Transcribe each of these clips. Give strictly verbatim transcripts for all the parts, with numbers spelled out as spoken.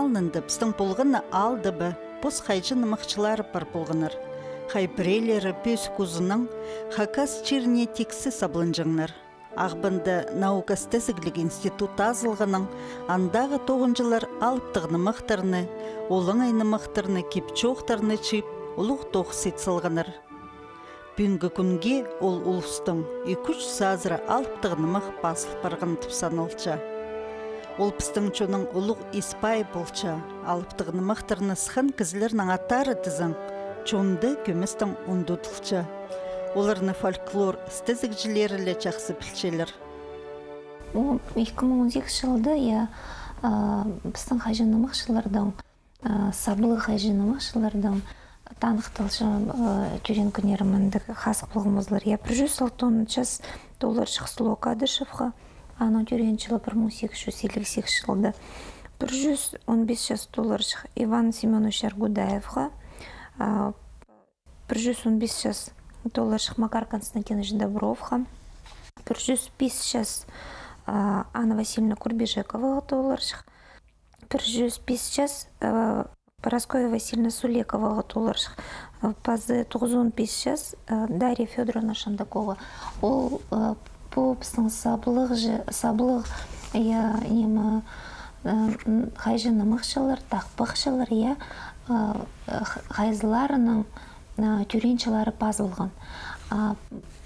Алнында пістің полған на аалда ба пос хайҷы-нымахчылары пар полғаннар. Хай пірелері пӧзік узынаң Хакас чиріне тиксі сабланҷаңнар. Ағбанда наука істезігліг институт азылғанаң, андағы тоғынҷылар алыптығ нымахтарны, олаңай нымахтарны, кип-чоохтарны чыып, улуғ тоғыс ит салғаннар. Пӱӱнгі кӱнге ол улустың ікі-ӱс сазыра алыптығ нымах пазыл парған тіп саналча. Ол пістің чонның улуғ ис-пайы полча. Алыптығ нымахтарны сыххан кізілернің аттары тізең, чонда кӧместең ундудылча. Оларны фольклор істезігҷілері ле чахсы пілчелер. Ол ікі муң он сигізінҷі чылда, я, а, пістің хайҷы-нымахчыларның, а, саблығ хайҷы-нымахчыларның таныхталча, а, тӧреен кӱннері мындағ хазых полған позылар. Я, пір чӱс алтон час толларҷых Слуа Кадышевха, аның тӧреен чылы пір муң сигіс чӱс илиг сигіс чылда. Пір чӱс он пис час толларҷых Иван Семёнович Аргудаевха, а, пір чӱс он пис час толларҷых Макар Константинович Добровха, пір чӱс пис час, а, Анна Васильевна Курбижековаға толларҷых, пір чӱс пис час, а, Парасковья Васильевна Сулековаға толларҷых, а, пазы тоғызон пис час, а, Дарья Фёдоровна Шандакова. Ол, а, пу пістің саблығ же-, саблығ, я, ниме, а, н-, хайҷы-нымахчылар, тахпахчылар, я, а, х-, хайзыларының, а, тӧреен чыллары пазылған. А,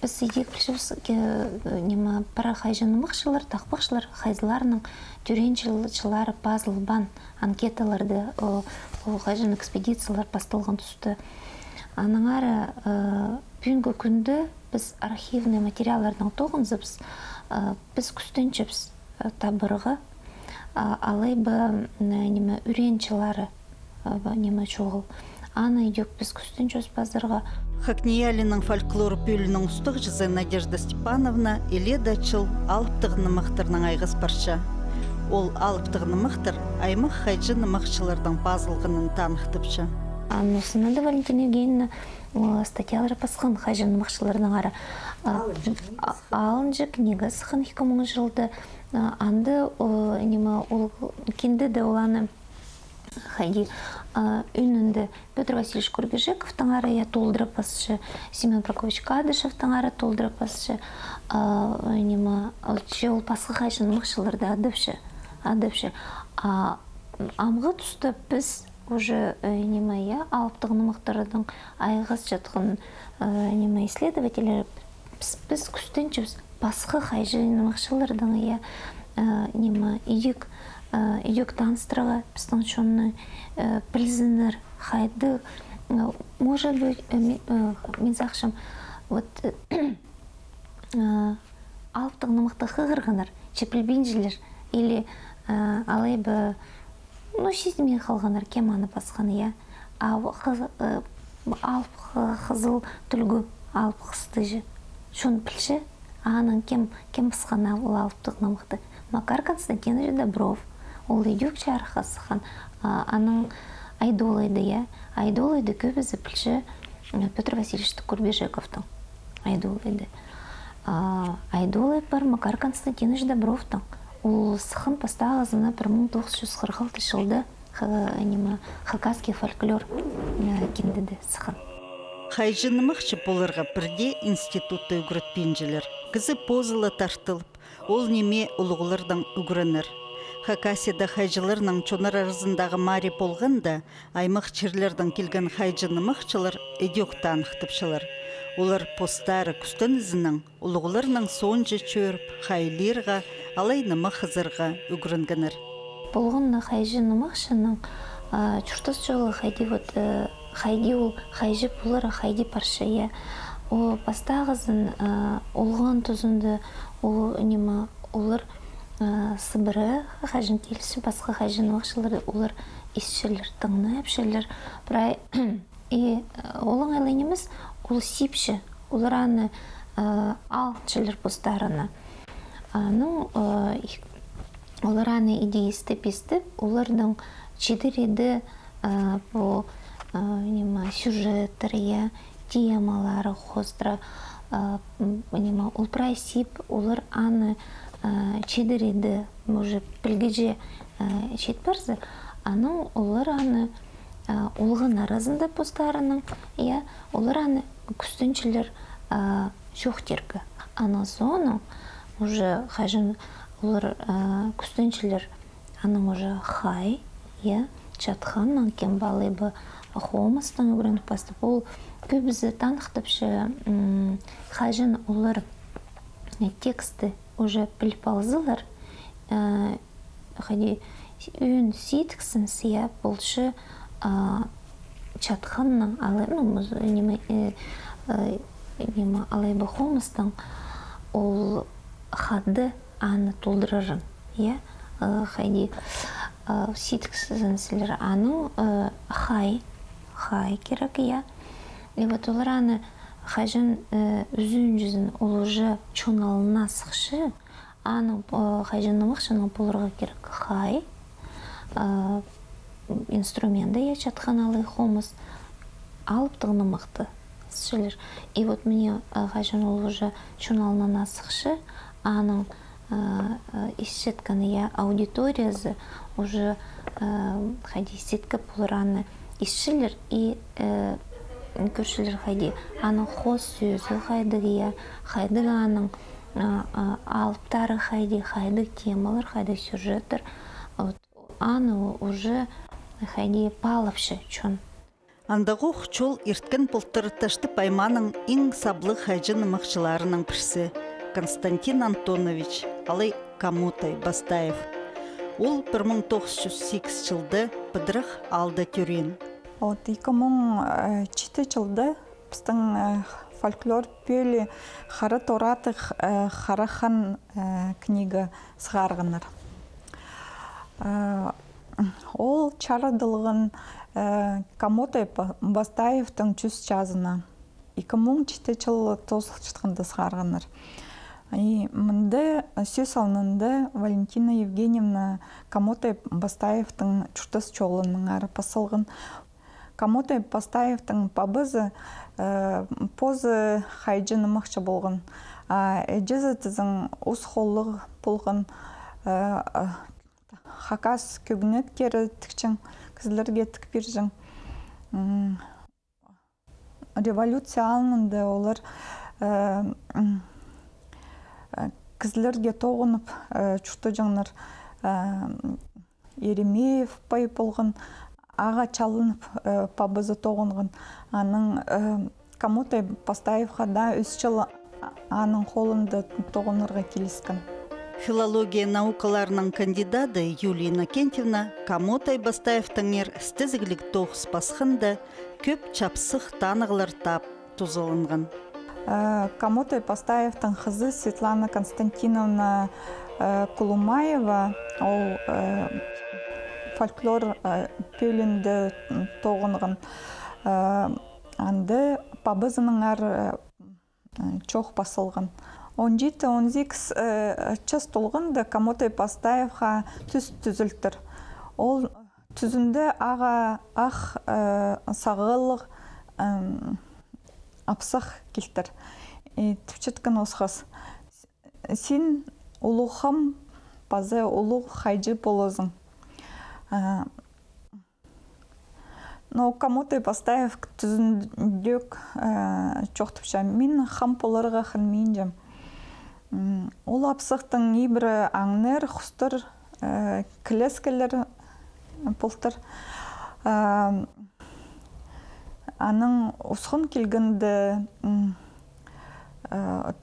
піс идӧк пілчебіс, ке-, ниме, пір хайҷы-нымахчылар, тахпахчылар хайзыларының тӧреен чыл-, чыллары пазылбаан анкеталарда, о, о, хайҷы-ла экспедициялар пасталған туста. Аннаңар, а, пӱӱнгі кӱнде піс архивный материалларнаң тоғынзабыс, а, піс кӱстенчебіс, а, табарға, а, алай ба, м, ниме, ӱреен чыллары, а, ба, ниме, чоғыл. Аны идӧк піс кӱстенчебіс пазарға. ХакНИИЯЛИ-ның фольклор пӧлиинің устағҷызы Надежда Степановна илееде чыл алыптығ нымахтарнаң айғас парча. Ол алыптығ нымахтар аймах хайҷы-нымахчылардаң пазылғанын таныхтапча. Аннаң соонаң даа Валентина Евгеньевна, о, статьялар пасхан хайҷы-нымахчыларнаңар. А, алынҷа книга сыххан ікі муң чылда. А, анда, о, ниме, ол киндеде ол аны хайди, а, ӱнінде Пётр Васильевич Курбижековтаңар, я, толдыра пасча, Семён Прокопьевич Кадышевтаңар толдыра пасча, а, ниме, ол че ол пасха хайҷы-нымахчыларды адапча, адапча. А амғы туста піс уже, э, ниме, я, алыптығ нымахтарнаң айғасчатхан, э, ниме, исследовательлер, піс, піс кӱстенчебіс пасха хайҷы-нымахчыларнаң, я, э, ниме, идӧк, э, идӧк таныстырарға пістің чонны, э, пілзіннер, хайдағ, э, может быть, э, ми-, э, мин сағынчам, вот, э, э, алыптығ нымахты хығырғаннар, че пілбинчелер, или, э, алай ба, ну, сизінмей халғаннар, кем аны пасхан, я. А хыз-, э, алып хы-, хызыл тӱлгӱ, алып хыстыҷы. Чон пілче, анаң кем, кем пасхан ол алыптығ нымахты. Макар Константинович Добров, ол идӧк чарыхха сыххан, а, аның «Айдолайды», я. «Айдолайды» кӧбізі пілче, м, Пётр Васильевич Курбижековтың «Айдолайды». А, «Айдолай» пар Макар Константинович Добровтың. Ол сыххан пастағызына пір муң тоғыс чӱс хырых алты чылда, ха-, ниме, «Хакасский фольклор», э, киндеде сыххан. Хайҷы-нымахчы поларға пірдее институтта ӱгретпинчелер. Кізі позы ла тартылып, ол ниме улуғлардаң ӱгренер. Хакасияда хайҷыларның чоннар аразындағы мари полғанда, аймах чирлердең килген хайҷы-нымахчылар идӧк таныхтапчалар. Олар постары кӱстенізінең улуғларның соонҷа чӧріп, хайлирға, алай нымах ызарға ӱгренгеннер. Полған на хайҷы-нымахчының, а, чуртас чолы хайди, вот, э, хайди ол хайҷы полар, хайди парча, я. Ол пастағызын, а, олған тузында ол, ниме, олар, а, сыбыра хайҷынаң килісче, пасха хайҷы-нымахчыларды олар исчелер, тыңнапчалар. Прай И, э, олаңай ла нимес, ол сипче, олар аны, э, алчалар постарына. Анаң, э, их-, олар аны иди истіп-истіп, оларның чидіреде, э, пу, э, ниме, сюжеттер, я, темалары хоостыра, э, м, ниме, ол прай сип, олар аны, чидіреде, уже пілгеҷе чит парза, анаң олар аны олған аразында постарының, я, олар аны кӱстенчелер чоохтирға. Анаң соонаң уже хаҷан олар кӱстенчелер, анаң уже хай, я, чатханнаң, кем ба алай ба хомыстаң ӱгреніп пастап. Ол кӧбізі таныхтапча, хаҷан олар тексті уже піліп алзалар, хайди, ӧӧн сидіксінзер, я, полча чатханнаң алай, ну, мыс-, ниме, ниме, алай ба хомыстаң ол хада аны толдырарын, я, хайди, сидіксінзер, анаң хай, хай кирек, я. И вот олар аны хаҷан ӱзінҷізін ол уже чон алнына сыхча, анаң хаҷан нымахчының поларға кирек хай, инструменті, я, чатхан алай хомыс, алыптығ нымахты ысчалар. И вот мына хаҷан ол уже чон алнына сыхча, анаң исчеткен, я, аудиториязы уже хайди сидік полар аны исчелер и кӧрчелер хайди аның хоос сӧзі хайдағ, я, хайдағ аның алыптары хайди, хайдағ темалар, хайдағ сюжеттер. Вот. Аны уже хайди паалапча чон. Андағох чол ирткен полтыр Таштып аймааның иң саблығ хайҷы-нымахчыларының пірсі Константин Антонович, алай Камотай Бастаев. Ол пір муң тоғыс чӱс сигіс чылда Пыдырах аалда тӧреен. Вот, ікі муң читі чылда пістің фольклор пӧлии «Хара тораттығ Хара хан» книга сығарғаннар. Ол чарыдылған Камотай Бастаевтың чӱс чазына. Ікі муң читі чыл тоозылчатханда сығарғаннар. И мында сӧс алнында Валентина Евгеньевна Камотай Бастаевтың чуртас чолынаңар пас салған. Камотай Пастаевтің пабазы позы хайҷы-нымахчы полған. А іҷезі тізең ус холлығ полған, хакас кӧгенектері тікчең, кізілерге тік пирҷең. Революция алнында олар кізілерге тоғынып чуртаҷаңнар. Еремеев пай полған, ағаа чалынып пабазы тоғынған. Анаң Камотай Пастаевха даа ӱс чыл аның холында тоғынарға киліскен. Филология наукаларының кандидады Юлия Иннокентьевна Камотай Пастаевтеңер істезігліг тоғыс пасханда кӧп чапсых танығлар таап тузаланған. Камотай Пастаевтің хызы Светлана Константиновна Кулумаева, ол фольклор пӧлиинде тоғынған. Анда пабазынаңар чоох пас салған. Он читі, он сигіс час толғанда Камотай Пастаевха тӱс тӱзілтір. Ол тӱзінде ағаа ах сағаллығ апсах килтір. Тіпчеткен осхас: «Син улуғ хам паза улуғ хайҷы полазың». Но Камотай Пастаев тӱзіндӧк чоохтапча: «Мин хам поларға хынминчам». Ол апсахтың ибіре аңнар, хустар, кілескелер полтыр. Анаң усхан килгенде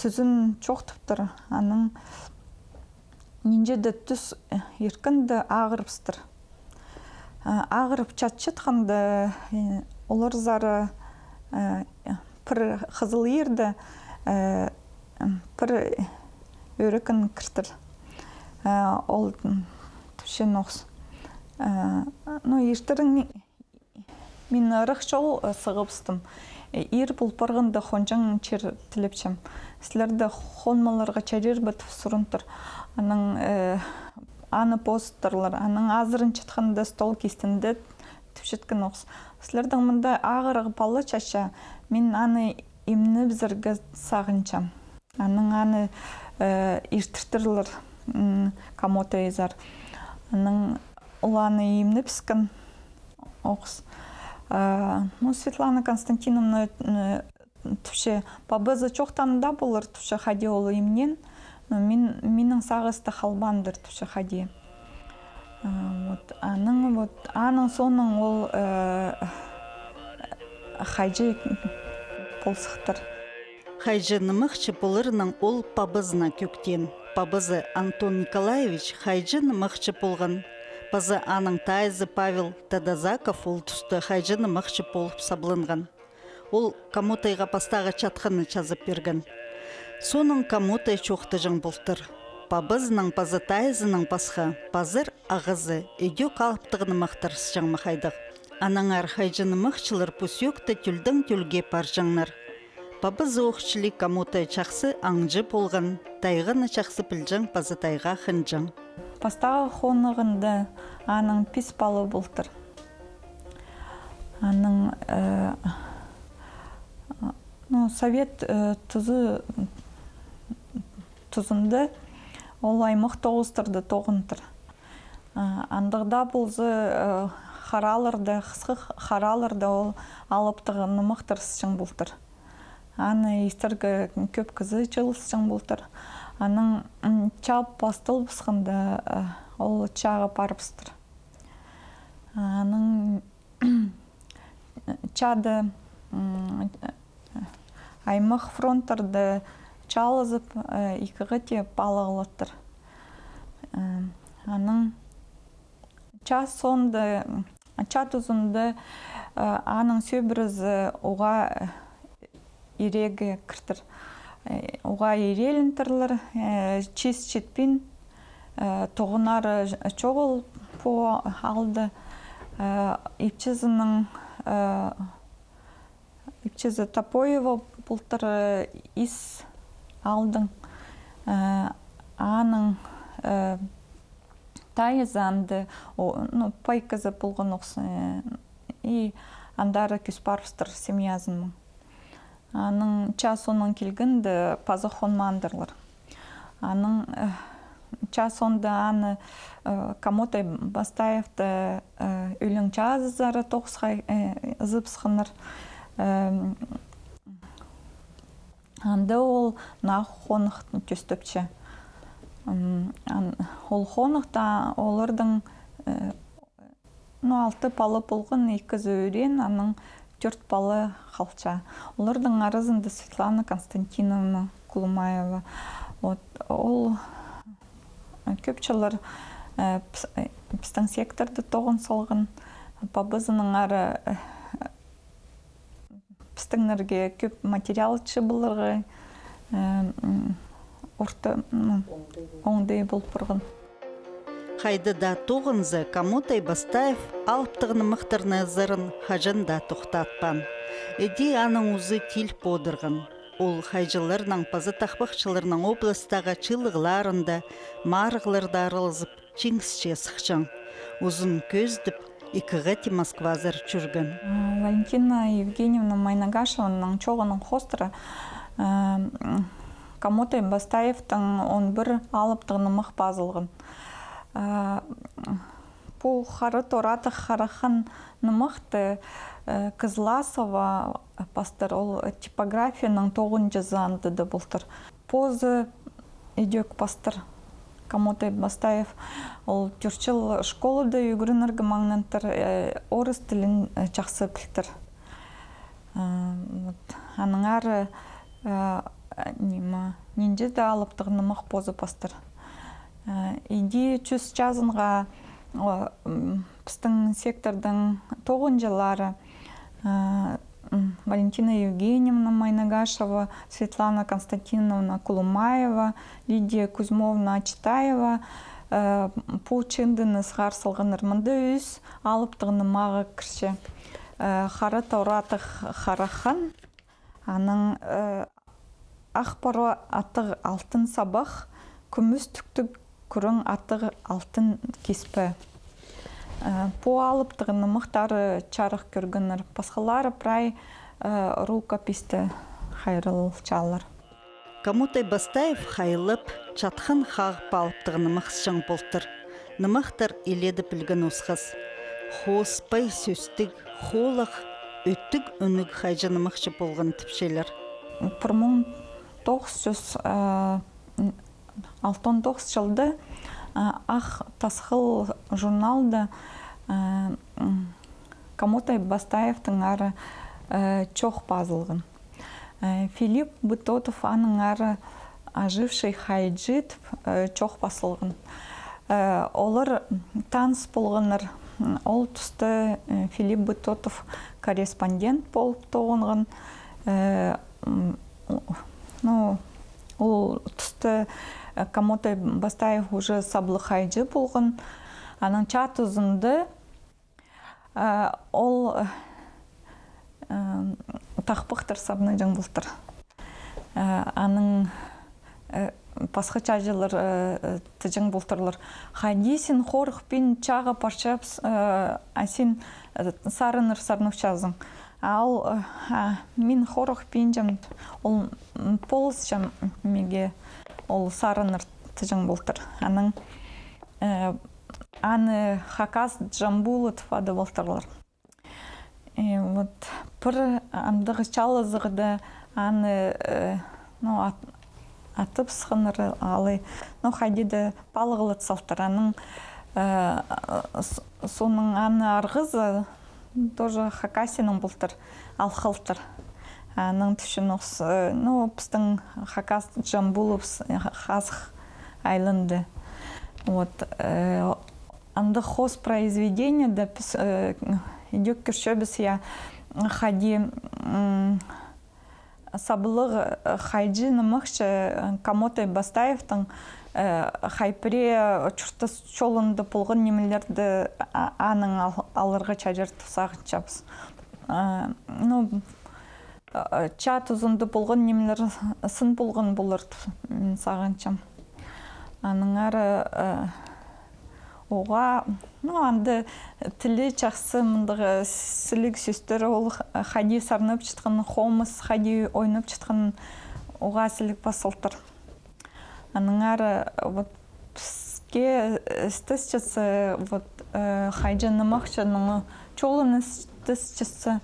тӱзін чоохтаптыр. Анаң нинҷе-де тӱс иркенде ағырыбыстыр. Ағырып чатчатханда оларзар пір хызыл иирде пір ӧрекен кіртір. Ол тіпче ноос: «Ну, иртерің мин ырах чол сығыбыстым. Иир пол парғанда хонҷаң чир тілепчем. Сілерді хонмаларға чарир ба?» — тіп сурынтыр. Анаң аны позыттырлар. Анаң азырынчатханда стол кистінде тіпчеткен ноос: «Сілердің мында ағырығ пала чатча, мин аны имнебізерге сағынчам». Анаң аны, э, иртіртірлер, м, Комотайзар. Анаң ол аны имнебіскен оғыс. Э, ну, Светлана Константиновна, э, тіпче, пабазы чоохтаан даа полар, тіпче, хайди ол имнеен. Но мин, минің сағыста халбаандыр, тіпче, хайди. А, вот, анаң, вот, аның соонаң ол, э, хайҷы пол сыхтыр. Хайҷы нымахчы поларынаң ол пабазына кӧктеен. Пабазы Антон Николаевич хайҷы нымахчы полған. Паза аның тайызы Павел Тадазаков ол туста хайҷы нымахчы полып сабланған. Ол Комотайға пастағы чатханны чазап пирген. Соонаң Комотай чоохтаҷаң полтыр. Пабазынаң паза тайызынаң пасха, пазар ағазы ідӧк алыптығ нымахтар сыхчаң ма хайдағ. Аннаңар хайҷы нымахчылар пу сӧӧкте тӧлдең тӧлге парҷаңнар. Пабазы ох чіли Комотай чахсы аңҷы полған, тайғаны чахсы пілҷең паза тайға хынҷаң. Пастағы хонығында аның пис палы полтыр. Аның, э, ну, совет, э, тузы, тузында ол аймах тоғыстарда тоғынтыр. А, андағ даа полза, э, хараларда, хысхы хараларда ол алыптығ нымахтар сыхчаң полтыр. Аны истерге кӧп кізі чыылысчаң полтыр. Анаң, м, чаа пасталыбысханда, э, ол чааға парыбыстыр. Анаң чаада, м, аймах фронттарда чаалазып, э, ікіге тее палығлаттыр. Э, анаң чаа соонда, чаа тузында, э, аның сӧбірезі уғаа, э, ирее кіртір. Э, уғаа ирелентірлер, э, чиис читпин, э, тоғынары чоғыл пу аалда, э, ипчізінің, э, ипчізі Топоева полтыр, э, Ис аалдың, э, аның, э, тайызы анда, о, ну, пай кізі полған оғыс, э, и андары кӧс парыбыстыр семьязынаң. Анаң чаа соонаң килгенде паза хонмаандырлар. Анаң, э, чаа соонда аны, э, Комотай Бастаевты, э, ӧлең чазызары тоғысха, э, ызыбысханнар. Эм, анда ол наа хоных тӧстепче. М, ан-, ол хоныхта олардың, э, ну, алты пала полған, ікізі ӱреен, анаң тӧрт пала халча. Олардың аразында Светлана Константиновна Кулумаева. Вот, ол, э, кӧп чыллар, э, піс-, э, пістің секторда тоғын салған. Пабазынаң ары, э, пістіңнерге кӧп материал чыып аларға, э, м, орта, ну, оңдай пол парған. Хайда даа тоғынза, Комотай Бастаев алыптығ нымахтарны ызарын хаҷан даа тохтатпаан. Іди аның узы тиліп одырған. Ол хайҷыларнаң паза тахпахчыларнаң областағы чыылығларында, марығларда аралазып, чиңісче сыхчаң. Узын кӧзідіп, ікіге тее Москвазар чӧрген. А, Валентина Евгеньевна Майнагашеваның чооғының хоостыра, а, м, Комотай Бастаевтың он пір алыптығ нымах пазылған. А, пу «Хара торы атығ Хара хан» нымахты, э, Кызласова пастыр, ол типографияның тоғынҷызы анда даа полтыр. Позы ідӧк пастыр. Комотай Бастаев, ол тӧрт чыл школада ӱгренерге маңнантыр, э, орыс тілін, э, чахсы пілтір. Э, вот. Аннаңар, э, ниме, нинҷе дее алыптығ нымах позы пастыр. Э, иди чӱс чазынға, о, м, пістің сектордың тоғынҷылары, э, м, Валентина Евгеньевна Майнагашева, Светлана Константиновна Кулумаева, Лидия Кузьмовна Ачитаева, э, пу чыындыны сығар салғаннар. Мында ӱс алыптығ нымағы кірче. Э, «Хара торы атығ Хара хан», анаң, э, «Ах пора атығ Алтын Сабах», «Кӱмӱс тӱктіг кӱрең атығ Алтын Киспе». Э, пу алыптығ нымахтары чарых кӧргеннер, пасхалары прай, э, рукописьте хайралчалар. Камотай Бастаев хайлап, чатхан хағып алыптығ нымахчы полтыр. Нымахтар иледе пілген осхас. Хоспай, сӧстіг, холах, ӧттіг ӱнніг хайҷы нымахчы полған тіпчелер. Пір муң тоғыс чӱс, а, алтон тоғыс чылда, а, «Ах тасхыл» журналда, а, м, Камотай Бастаевтің ары, э, чоох пазылған. Э, Филипп Бытотов аның ары «Оживший хайджи» тіп, э, чоох пазылған. Э, олар таныс полғаннар. Ол туста, э, Филипп Бытотов корреспондент полып тоғынған. Э, м, ну, ол туста, э, Камотай Бастаев уже саблығ хайҷы полған. Аның чаа тузында А, ол, э, тахпахтар сарнаҷаң полтыр. А, аның, э, пасха чааҷылар, э, тіҷең полтырлар: «Хайди син хорыхпин чааға парчабыс, э, а син, э, сарыннар сарнапчазың?» А ол, э, а, мин хорыхпинчам, ол, м, полысчам меге, ол сарыннар тіҷең полтыр. Анаң, э, аны Хакас Джамбула тіп адап полтырлар. И вот пір андағ чаалазығда аны, э, ну, ат-, атып сыхханнар алай, ну, хайди даа палығлат салтыр. Анаң, э, с-, соның аны арғызы тоже Хакасияның полтыр, Алхалтыр. Аның тӱсче ноос, э, ну, пістің Хакас Джамбулабыс, э, хазых айланды. Вот, э, андағ хоос произведениеде піс, э, идӧк кӧрчебіс, я, хайди, м, саблығ, э, хайҷы нымахчы, э, Камотай Бастаевтың, э, хай пірее чуртас чолында полған нимелерні, а, анаң ал-, аларға чарир тіп сағынчабыс. Э, ну, э, чаа тузында полған нимелер сын полған полар тіп, м, сағынчам. Аннаңар, э, оға, ну, анда тілі чахсы, мындағ, э, сіліг сӧстер, ол х-, хайди сарнапчатхан, хомыс хайди ойнапчатхан, оға сіліг пазылтыр. Аннаңар, э, вот, піске, э, істесчезе, вот, э, хайҷы нымахчының чолын істесчезе,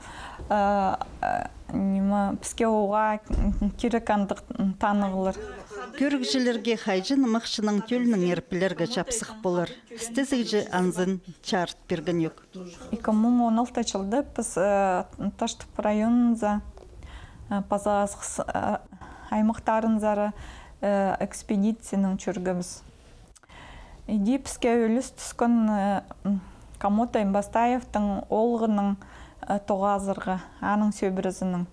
э, э, ниме, піске оға кирек андағ танығлар. Кӧрігҷілерге хайҷы нымахчының тӧлнеңер пілерге чапсых полар. Істезігҷі анзын чарыт пирген ӧк. Ікі муң он алты чылда піс, э, Таштып районынзар, э, паза Асхыс, э, аймахтарынзар, э, экспедициянаң чӧргебіс. Иди піске ӱлӱс тӱскен, э, м, Камотай Бастаевтің оолғының, э, тоғазарға, аның сӧбірезінің.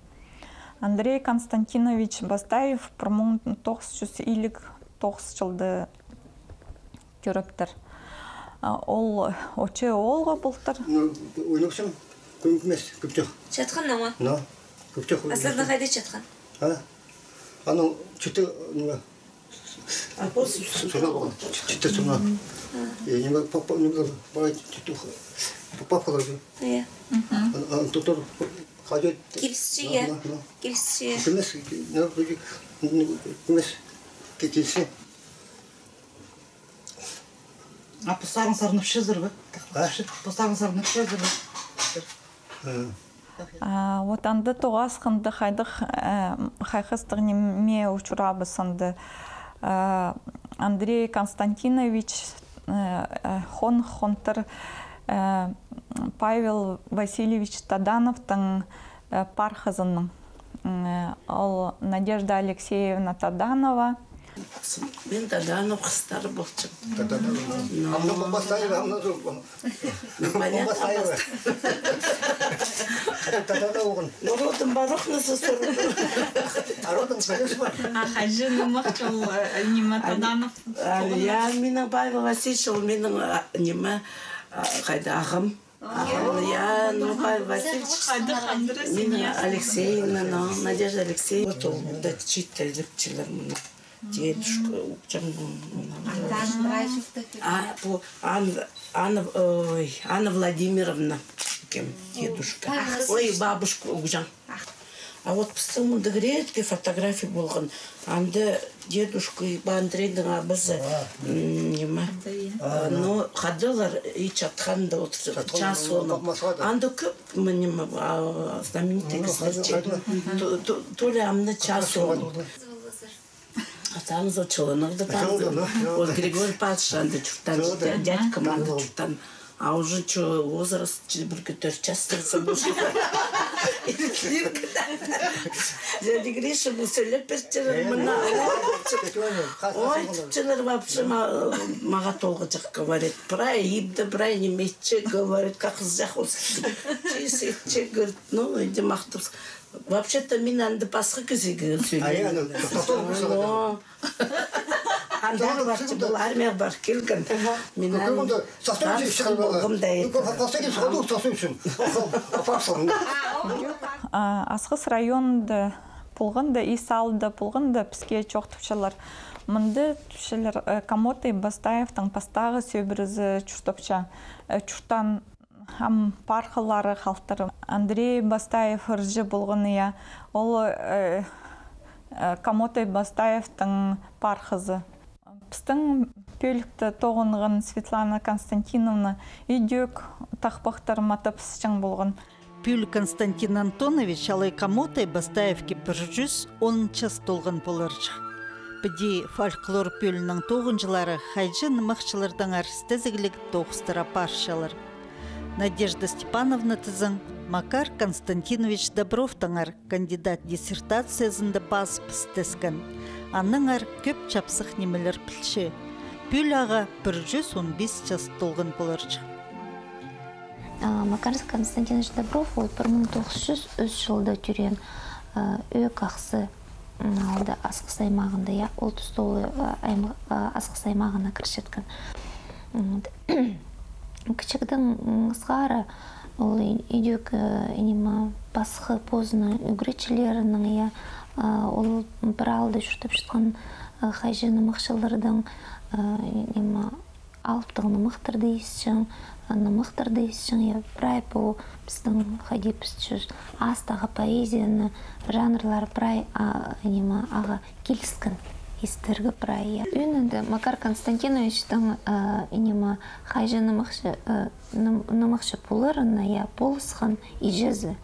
Андрей Константинович Бастаев пір муң тоғыс чӱс илиг тоғыс чылда тӧрептір. А, ол очы оолғы полтыр. Ну, ойнапчам, кӧмес, кӧптех. Чатхан ноға? Ну, кӧптех. Асларда хайда чатхан? А? Анаң читі, ниме, а, пос, с-, с-, суна полған. Читі суна. Мгм. Э, ниме, папа, ниме, папа, читі, папа полған. Иә. Мгм. А, а, тутар, хайда. Килісче, иә. Ну, ну. Килісче. Килмес, ну, ну, килмес. Ки-, килісче. А постарың сарнапчазар ба? А? Постарың сарнапчазар ба? Э. А, вот анда тоғасханда хайдағ, э, хайхастығ ниме учурабыс анда. Э, Андрей Константинович, э, э, хон-, хонтыр, э, Павел Васильевич Тадановтың, э, пар хызының. М, ол Надежда Алексеевна Таданова. Мин Таданов хыстар полчам. Таданов. Ну. Амды Бабасаева, амды. Ну, понятно. Бабасаева. Таданов оған. Ну, родом бар ох, на сестер. А родом, конечно, бар. А хайҷы нымахчы ол, э, ниме, Таданов? А, я, минің Павел Васильевич, ол минің, а, ниме, а, хайда, ағам. Ағам, я, ну, Павел Васильевич. Минің Алексеевна, ну, Надежда Алексеевна. Вот ол, да, читтелікчілер мына. Дедушка, чаң, а, пу, Ан-, Анна, ой, Анна Владимировна, кем, дедушка. Ой, бабушка, уҷаң. А вот пістің мындағ редкий фотография полған. Анда дедушка и ба Андрейнің абазы, м, ниме, а, ну, хадалар и чатханда одыр, чатхан, час аны, ону. Анда кӧп, м, ниме, а, знаменитый кізілер че. Ту-, ту-, то ли ам на час аны. Атаң зачылынығды барды. Ол Григорий Павлович анда чуртаан, дядькам анда чуртаан. А уже чо возраст, че пір кӧтер частырса, может. Дядя Гриша, бу сӧлеп пирчелер, мына, ой, тіпчелер вообще, ма-, мағаа толғаҷах, говорит. Прай ибде, прай ниме итче, говорит, как зах, чиис итче, говорит, ну, иди махтап. Вообще-то, мин анда пасха кізіге сӧлеем. Анда пар, пу армияа пар килген. Мин анда пасха полғам даа. А, Асхыс районында полғанда, Ис аалда полғанда, піске чоохтапчалар. Мында тіпчелер, э, Комотай Бастаевтың пастағы сӧбірезі чуртапча, э, чуртаан. Ам пархылары халтыр. Андрей Бастаев ырҷы полған, я. Ол, э, э, Комотай Бастаевтың пархызы. Пістің пӧлікте тоғынған Светлана Константиновна идӧк тахпахтар матап ысчаң полған. Пӱӱл Константин Антонович алай Комотай Бастаевке пір чӱс он час толған поларҷых. Піди фольклор пӧлиинің тоғынҷылары хайҷы-нымахчылардаңар істезігліг тоғыстар апарчалар. Надежда Степановна тізең, Макар Константинович Добровтаңар кандидат диссертациязында пазып істескен. Аннаңар кӧп чапсых нимелер пілче. Пӱӱл ағаа пір чӱс он пис час толған поларҷых. А, Макар Константинович Добров, ол пір муң тоғыс чӱс ӱс чылда тӧреен, а, Ӧӧк Ахсы, м, аалда, Асхыс аймағында, я, ол туста ол, а, айм-, а, Асхыс аймағына кірчеткен. М, кічігдең, м, ысхара ол и-, идӧк, э, ниме, пасха позының ӱгретчілерінің, я, а, ол пір аалда чуртапчатхан, а, хайҷы-нымахчылардаң, а, ниме, алыптығ нымахтарды исчең, нымахтарды исчең, я, прай пу пістің хайди піс чӱс астағы поэзияны жанрлары прай, а, ниме, ағаа киліскен истерге прай, я. Ӧӧнінде Макар Константиновичтің, а, ниме, хайҷы-нымахчы, а, ным-, нымахчы поларына, я, полысхан иҷезі.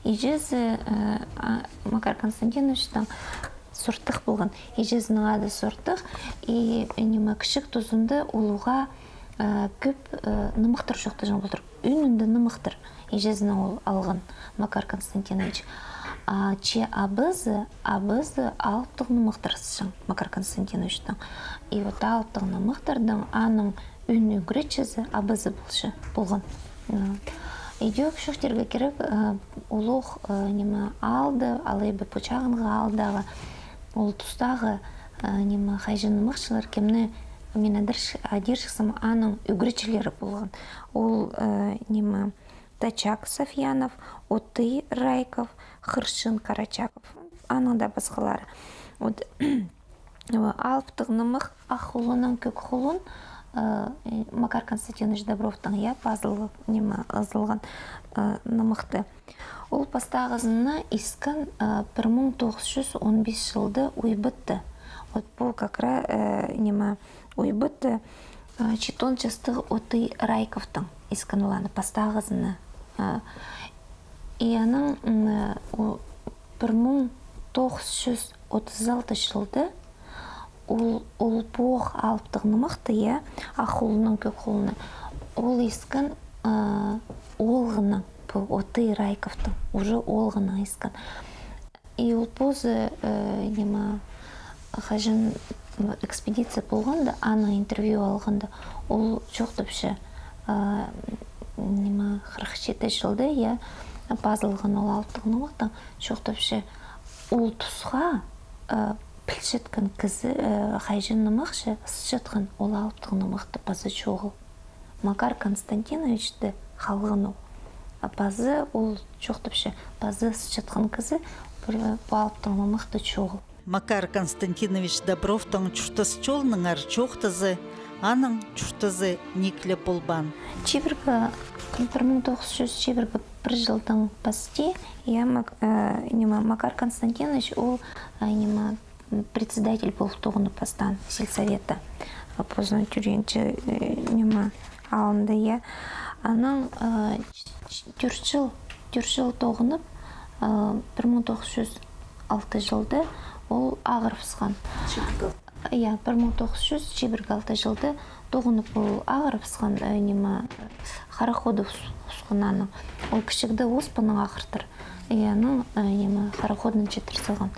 Иҷезі, а, а, Макар Константиновичтің Суртых полған. Иҷезінің ады Суртых. И, ниме, кічіг тузында улуға, э, кӧп, э, нымахтар чоохтаҷаң полтыр. Ӧӧнінде нымахтар. Иҷезінең ол алған, Макар Константинович. А че абазы, абазы алыптығ нымахтар ысчаң, Макар Константиновичтің. И вот алыптығ нымахтардаң аның ӱн ӱгретчізі абазы полча, полған. М. Идӧк чоохтирға кирек, э, улуғ, э, ниме, аалда, алай ба пу чағынғы аалдағы, ол тустағы, э, ниме, хайҷы-нымахчылар, кемні мин адирча-, адирчатсам, аның ӱгретчілері полған. Ол, э, ниме, Тачак Сафьянов, Отой Райков, Хырчын Карачаков. Аның даа пасхалары. Вот, алыптығ нымах «Ах хулуннаң кӧк хулун», э, Макар Константинович Добровтың, я, пазылған, ниме, ызылған, э, нымахты. Ол пастағызын на искен, э, пір муң тоғыс чӱс он пис чылда Уйбытта. Вот пу как ра-, э, ниме, Уйбытта, э, читон частығ Отой Райковтың искен ол аны пастағызын на. Э, и анаң, м, э, у-, пір муң тоғыс чӱс отыс алты чылда ол, ол пу алыптығ нымахты, я, «Ах хулуннаң кӧк хулуннаң», ол искен, э, оолғынаң, пу Отой Райковтың, уже оолғынаң искен. И ол позы, э, ниме, хаҷан, м, экспедиция полғанда, анаң интервью алғанда, ол чоохтапча, э, ниме, хырых читі чылда, я, пазылған ол алыптығ нымахтаң, чоохтапча, ол тусха, э, пілчеткен кізі, э, хайҷы-нымахчы ысчатхан ол алыптығ нымахты паза чоғыл. Макар Константиновичті халған ол. А паза ол чоохтапча, паза ысчатхан кізі пір, пу алыптығ нымахты чоғыл. Макар Константинович Добровтың чуртас чолынаңар чоохтаза, аның чуртазы ниик ле полбаан. Чибіргі, пір муң тоғыс чӱс чибіргі пір чылдаң пасти, я, Мак-, э, ниме, Макар Константинович, ол, э, ниме, председатель полып тоғынып пастаан сельсовета. Э, позының тӧреенҷі, э, ниме, алнында, я. Анаң, э, ч-, ч-, тӧрт чыл, тӧрт чыл тоғынып, э, пір муң тоғыс чӱс алты чылда ол ағырыбысхан. Чибіргі ал- Я, пір муң тоғыс чӱс чибіргі алты чылда тоғынып ол ағырыбысхан, э, ниме, э, хараход ус-, усхан аның. Ол кічігде оспанаң ағыртыр. Я, ну, э, ниме, хараход нанҷа тірсіған.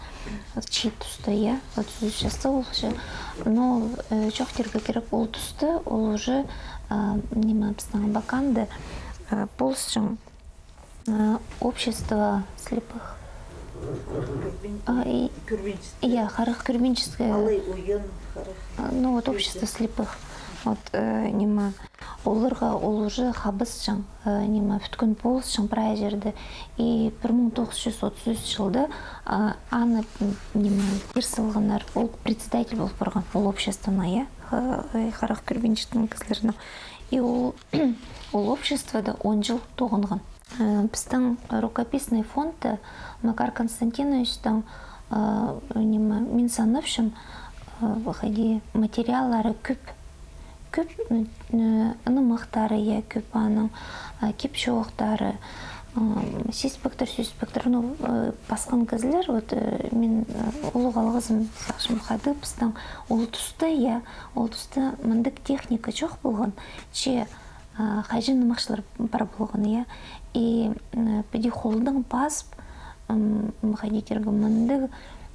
Чиит туста, я, отыс ӱс частығ полча. Но, э, чоохтирға кирек, ол туста ол уже, э, ниме, пістің Абаканда, э, полысчаң, э, общество слепых. А, и, я, харах кӧрбинческий. Алай уйан харах. А, ну вот, общество слепых. Вот, э, ниме, оларға ол уже хабысчаң, э, ниме, пӱткен полысчаң прай чирде. И пір муң тоғыс чӱс отыс ӱс чылда, а, аны, м, ниме, пір салғаннар, ол председатель полып парған, ол обществоның, я, ха-, э, харах кӧрбинческий кізілернің. И ол, ол обществода он чыл тоғынған. Э, пістің рукописный фондта Макар Константиновичтің, э, ниме, мин санапчам, э, хайди, материаллары кӧп. Кӧп, м, э, нымахтары, я, кӧп аның, э, кип-чоохтары, м, сизбектер, сӧспектер, ну, э, пасхан кізілер, вот, э, мин, э, улуғ алғызым сағынчам, хайди пістің ол туста, я, ол туста мындағ техника чох полған, че а, хайҷы нымахчылар пар полған, я. И, м, піди холдаң пазып, м, хайди тирге, мындағ,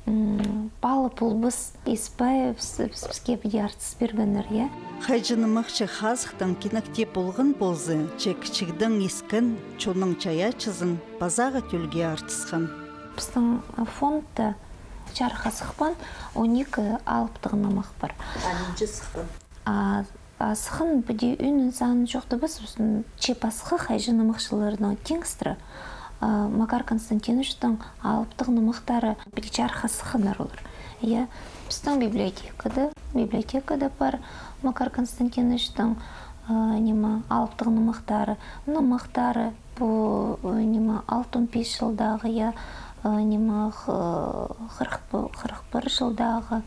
м, паала полбас ис пай піс-, піс-, піске піди артыс пиргеннер, я. Хайҷы нымахчы хазыхтаң кинек тее полған полза, че кічігдең искен чонның чайаачызын пазағы тӧлге артысхан. Пістің, а, фондта чарыхха сыхпаан он ікі алыптығ нымах пар. А нинҷе сыххан? А, а сыххан піди ӧӧн санын чоохтабас, м, че пасха хайҷы нымахчыларнаң теңестіре, а, Макар Константиновичтің алыптығ нымахтары піди чарыхха сыхханнар олар. Я, пістің библиотекада, библиотекада пар Макар Константиновичтің, а, ниме, алыптығ нымахтары, нымахтары, пу, э, ниме, алтон пис чылдағы, я, э, ниме, х-, хырых п-, хырых пір чылдағы,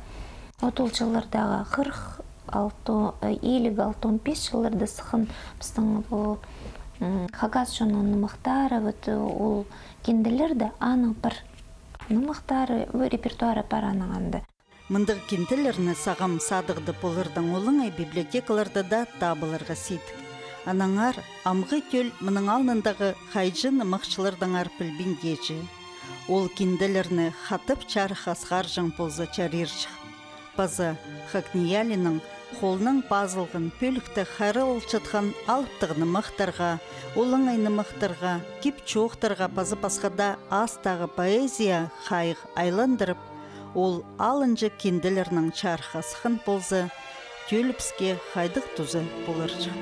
отыс чыллардағы, хырых алты, э, илиг алтон пис чылларда сыххан пістің пу, м, хакас чонның нымахтары, вот, э, ол кинделерде аның пір нымахтары, э, репертуары пар аның анда. Мындағ кинделерні сағам садығда полардаң олаңай библиотекаларда даа таап аларға сидік. Аннаңар амғы тӧл мының алнындағы хайҷы нымахчылардаңар пілбин теҷе. Ол кинделерні хатап чарыхха сығарҷаң полза чарирҷых. Паза ХакНИИЯЛИ-ның холнаң пазылған пӧлікте хайраллалчатхан алыптығ нымахтарға, олаңай нымахтарға, кип-чоохтарға паза пасха даа астағы поэзия хайығ айландырып, ол алынҷа кинделернең чарыхха сыххан полза, тӧл піске хайдағ туза поларҷых.